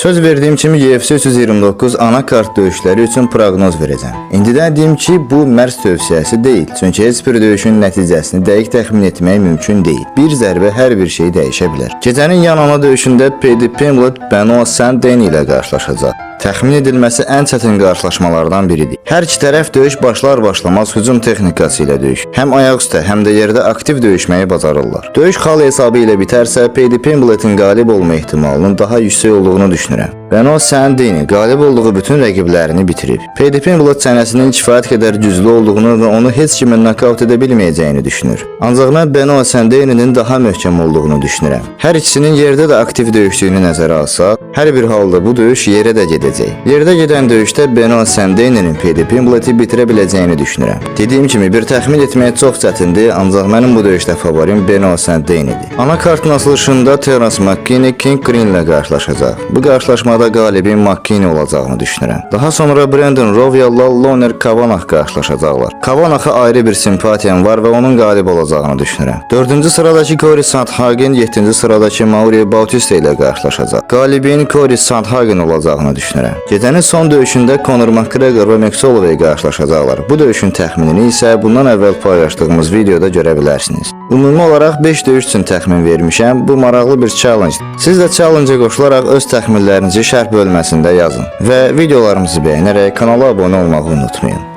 Söz verdiyim kimi UFC 329 ana kart döyüşləri üçün proqnoz verəcəm. İndidən deyim ki, bu mərc tövsiyəsi deyil. Çünki heç bir döyüşün nəticəsini dəqiq təxmin etmək mümkün deyil. Bir zərbə hər bir şeyi dəyişə bilər. Gecənin yan ana döyüşündə Paddy Pimblett Benoit Saint-Denis ilə qarşılaşacaq. Təxmin edilməsi ən çətin qarşılaşmalardan biridir. Hər iki tərəf döyüş başlar-başlamaz hücum texnikası ilə döyüş. Həm ayaq üstə, həm də yerdə aktiv döyüşməyi bacarırlar. Döyüş xal hesabı ilə bitərsə, Paddy Pimblett'in qalib olma ehtimalının daha yüksək olduğunu düşünürəm. Benoit Saint-Denis qalib olduğu bütün rəqiblərini bitirib. Paddy Pimblett çənəsinin kifayət qədər güclü olduğunu və onu heç kimin nokaut edə bilməyəcəyini düşünür. Ancaq mən Benoit Saint-Denis'in daha möhkəm olduğunu düşünürəm. Hər ikisinin yerdə də aktiv döyüşdüyünü nəzərə alsaq, hər bir halda bu döyüş yerə də gedəcək. Yerdə gedən döyüşdə Benoit Saint-Denis'in Paddy Pimblett'i bitirə biləcəyini düşünürəm. Dediyim kimi, bir təxmin etmək çox çətindir, ancaq mənim bu döyüşdə favorim Benoit Saint-Denis'dir. Ana kartın açılışında Terence McKinney King Green ilə qarşılaşacaq. Bu qarşılaşmada qalibin McKinney olacağını düşünürəm. Daha sonra Brandon Royval'la Lone'er Kavanagh qarşılaşacaqlar. Kavanagh'a ayrı bir simpatiyam var və onun qalib olacağını düşünürəm. Dördüncü sıradakı Cory Sandhagen yeddinci sıradakı Mario Bautista ilə qarşılaşacaq. Qalibin Cory Sandhagen olacağını düşünürəm. Gecənin son döyüşündə Conor McGregor və Max Holloway qarşılaşacaqlar. Bu döyüşün təxminini isə bundan əvvəl paylaşdığımız videoda görə bilərsiniz. Ümumi olaraq 5 döyüş üçün təxmin vermişəm. Bu maraqlı bir challenge. Siz də challenge-a qoşularaq öz təxminlərinizi şərh bölməsində yazın və videolarımızı bəyənərək kanala abunə olmağı unutmayın.